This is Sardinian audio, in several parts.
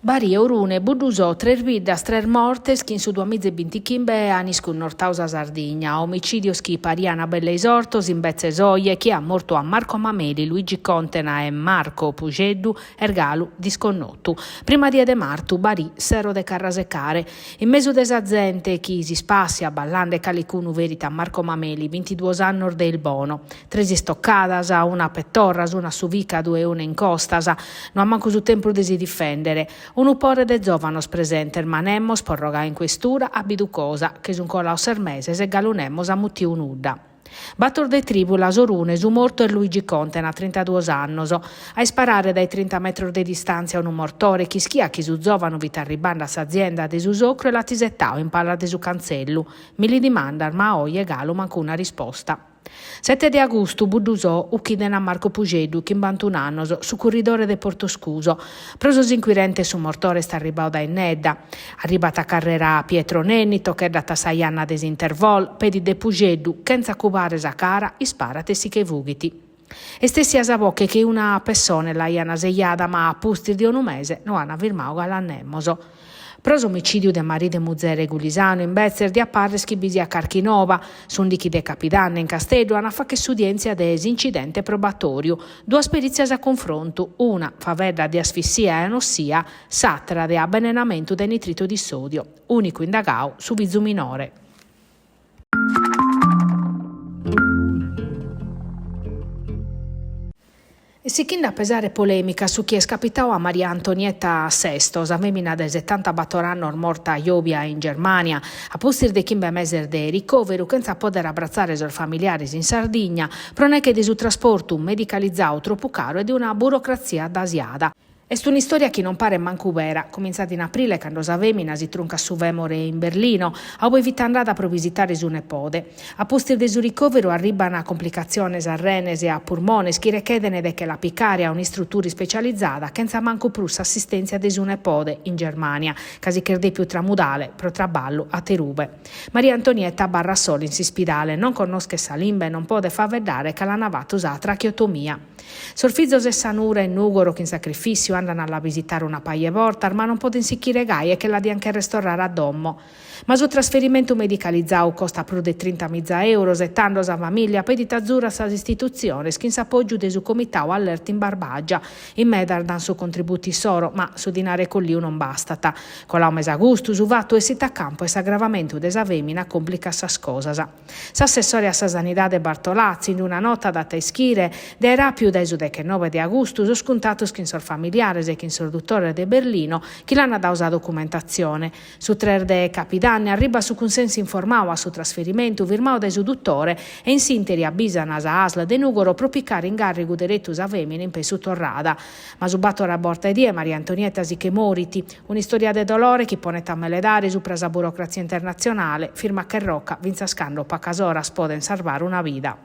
Barì, Orune, Buddusò, tres biddas, tres mortes chi in su duamiza e bintichimbe an iscunnortau sa Sardigna, omicìdios chi parian belle isortos, imbetzes oje chie at mortu a Marco Mameli, Luigi Contena e Marco Puxeddu est galu disconnotu. Prima die de martu, Barì, sero de carrasecare. In mesu de sa zente chi s'ispàssiat ballande calicunu ferit a Marco Mameli, bintiduos annos de Ilbono. Tres istocadas, una a petorras, una a su fìcadu e una in costas. No at mancu su tempus de si difèndere. Unu pore de zòvanos presentes, ma nemos, porrogau in questura, at bidu cosa. Che sunt colaos ses meses e galu nemos at mutiu nudda. Bator de trìbulas, Orune, su mortu est Luigi Contena, trintaduos annos. A isparare dae trinta metros de distàntzia unu mortore chi ischiat chi su zòvanu fit arribande a s'azienda de su socru e l'at isetau in palas de su cantzellu. Milli dimandas, ma a oje galu mancuna risposta. Sete de agustu, Buddusò, uchiden a Marco Puxeddu, chimbantun'annos, su curridore de Portoscuso. Pro sos inquirentes su mortore est arribadu dae innedda. Arribat a carrera Pietro Nenni, tocheddat a sa janna de s'Intervol, pedit de Puxeddu, chentza cubare sa cara, isparat e si che fughit. Est essia sa boche chi una pessone l'aian sejada ma a pustis de unu mese no an firmadu galu a nemos. Pro s'omicìdiu de maridu e muzere Gulisano, imbetzes, diat parrer chi bi siat carchi nova. S'ùndichi de capidanne in Casteddu an a fagher s'udièntzia de s'incidente probatòriu. Duas perìtzias a cunfrontu, una faveddat de asfissia e anossia, s'àtera de abenenamentu dae nitrito di sodio. Ùnicu indagadu, su fizu minore. E sichinde a pesare polèmica su chi est capitadu a Maria Antonietta Sesto, sa fèmina de setantabator annos morta jòbia in Germània, a pustis de chimbe meses de ricòveru chentza pòdere abratzare sos familiares in Sardigna, pro neche de su trasportu medicalizadu tropu caru e de una burocratzia addasiada. Est un'istòria chi non paret mancu bera, comintzat in aprile cando sa fèmina si truncat su femore in Berlino, a ue fit andada pro visitare su nepode. A pustis de su ricòveru arribant complicatziones a renes e a purmones chi rechedent de che la picare a un'istrutura ispecializada chentza mancu prus s'assistèntzia de su nepode in Germània, ca si ch'est dèpiu tramudare pro traballu aterube. Maria Antonietta abarrat sola in s'ispidale, non connoschet sa limba e non podet faeddare ca l'ant fatu sa tracheotomia. Sos fizos e sa nura in Nùgoro chin sacrifissiu andan a la visitare una paja 'e bortas ma non poden sichire gai e che la dian cherrer torrare a domo. Ma su trasferimentu medicalizadu costat prus de trintamiza euros e tando sa famìllia pedit azuru a sas istitutziones chin s'apògiu de su Comitadu Allerta in Barbàgia. In medas dan su contributu issoro ma su dinare colliu non bastat. Coladu mesagustu su fatu essit a campu e s'agravamentu de sa fèmina còmplicat sas cosas. S'assessore a sa Sanidade Bartolazzi in una nota dat a ischire de aer àpiu dae su dechenobe de agustu sos cuntatos chin sos familiares e chin sos dutores de Berlino chi l'ant dadu sa documentatzione. Su tres de capidanne arribat su cunsensu informadu a su trasferimentu firmadu dae su dutore e in s'ìnteri abisan sa ASL de Nùgoro pro picare in gàrrigu deretu sa fèmina in pessu torrada. Ma su bator a borta 'e die Maria Antonietta si che morit. Un'istòria de dolore chi ponet a meledare supra sa burocratzia internatzionale, firma che roca fintzas cando pacas oras podent sarvare una vida.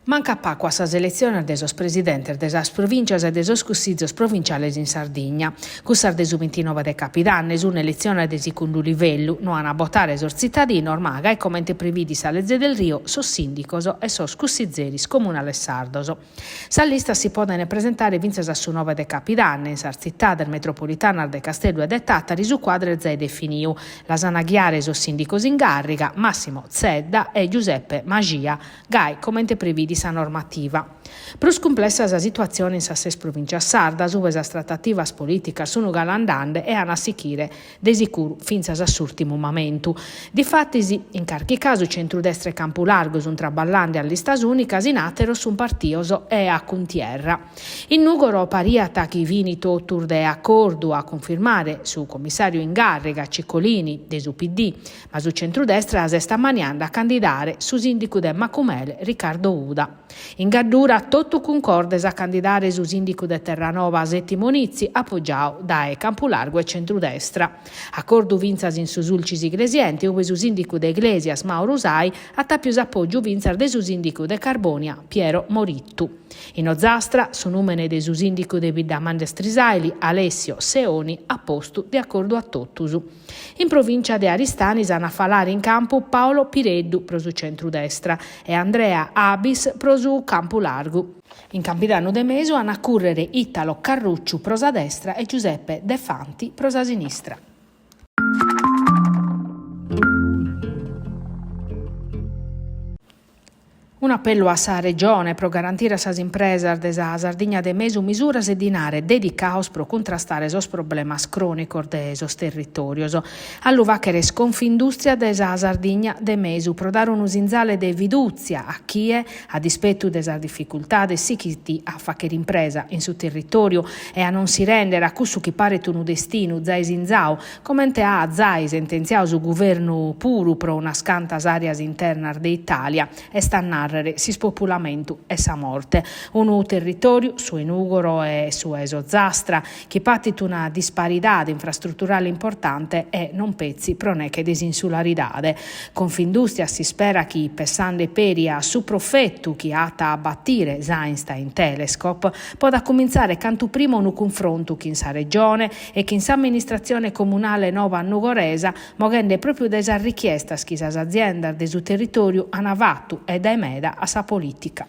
Mancat pacu a sas eletziones de sos presidentes de sas provìntzias e de sos cussizos provinciales in Sardigna. Cussas de su bintinobe de capidanne sun eletziones de sicundu livellu, no an a botare sos tzitadinos ma, gai comente previdit sa leze Delrio, sos sìndicos e sos cussizeris comunales sardos. Sas listas si podent presentare fintzas a su nobe de capidanne in sas tzitades metropolitanas de Casteddu e de Tàtari su cuadru est zai definiu. Las an a ghiare sos sìndicos in gàrriga, Massimo Zedda e Giuseppe Maxia, gai comente previdit sa normativa. Prus cumplessa sa situatzione in sas ses provìntzias sardas, ue sas tratativas polìticas sunt galu andende e an a sichire, de sicuru, fintzas a s'ùrtimu mamentu. Difatis, in carchi casu centrudestra e campu largu sunt traballende a listas ùnicas, in àteros sunt partios e a cuntierra. In Nùgoro pariat chi fin totus de acordu a cunfirmare su commissàriu in gàrriga, Ciccolini, de su PD, Ma su centrudestra s'est ammaniende a candidare su sìndicu de Macumele Riccardo Uda. In Gaddura. totu cuncordes a candidare su sìndicu de Terranova Settimo Nizzi, apogiadu dae Campu Largu e centrudestra. Acordu fintzas in su Sulcis Iglesiente, ue su sìndicu de Iglesias Mauro Usai at àpiu s'apògiu fintzas de su sìndicu de Carbònia Piero Morittu. In Ozastra, su nùmene de su sìndicu de Biddamanna Strisàili, Alessio Seoni, at postu de acordu a totus. In provìncia de Aristanis an a falare in campu Paolo Pireddu pro su centrudestra e Andrea Abis pro su Campu Largu. In Campidanu de Mesu an a cùrrere Italo Carrucciu pro sa destra e Giuseppe De Fanti pro sa sinistra. Un'apellu a sa Regione pro garantire a sas impresas de sa Sardigna de Mesu misuras e dinare dedicados pro cuntrastare sos problemas crònicos de sos territòrios. A lu fàghere est Confindustria de sa Sardigna de Mesu pro dare unu sinzale de fidùtzia a chie, a dispetu de sas dificultades, sighit a fàghere impresa in su territòriu e a non si rèndere a cussu chi paret unu destinu zai sinzadu Comente at zai sententziadu su guvernu puru pro unas cantas àreas internas de Itàlia, est a nàrrere s'ispopulamentu e sa morte. Unu territòriu, su 'e Nùgoro e su 'e s'Ozastra, chi patit una disparidade infrastruturale importante e non petzi pro neche de s'insularidade. Confindustria s'ispera chi, pessande peri a su profetu chi at a batire s'Einstein Telescope, podat cumintzare cantu prima unu cunfrontu chin sa Regione e chin s'amministratzione comunale noba nugoresa, moghende pròpiu dae sas richiestas chi sas aziendas de su territòriu ant fatu e dae meda a sa polìtica.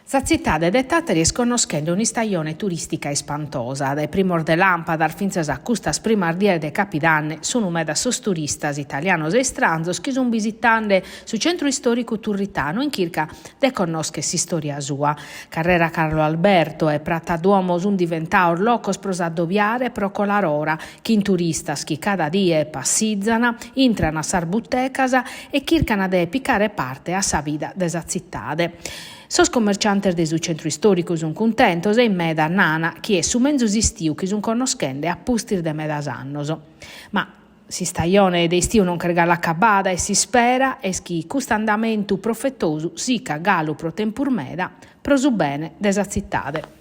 Sa tzitade de Tàtari est connoschende un'istajone turìstica ispantosa. Dae primos de làmpadas fintzas a custas primas dies de capidanne sunt medas sos turistas italianos e istranzos chi sunt bisitende su centru istòricu turritanu in chirca de connòschere s'istòria sua. Carrera Carlo Alberto e Prata Duomo sunt diventados locos pro s'addobiare e pro colare ora, chin turistas chi cada die passizan, intran a sas butecas e chircan de picare parte a sa vida de sa tzitade. Sos commerciantes de su centru istòricu sunt cuntentos e in meda nana chi est su menzus istiu chi sunt connoschende a pustis de medas annos. Ma s'istajone de istiu non ch'est galu acabada e s'ispera est chi cust'andamentu profetosu sicat galu pro tempus meda pro su bene de sa tzitade.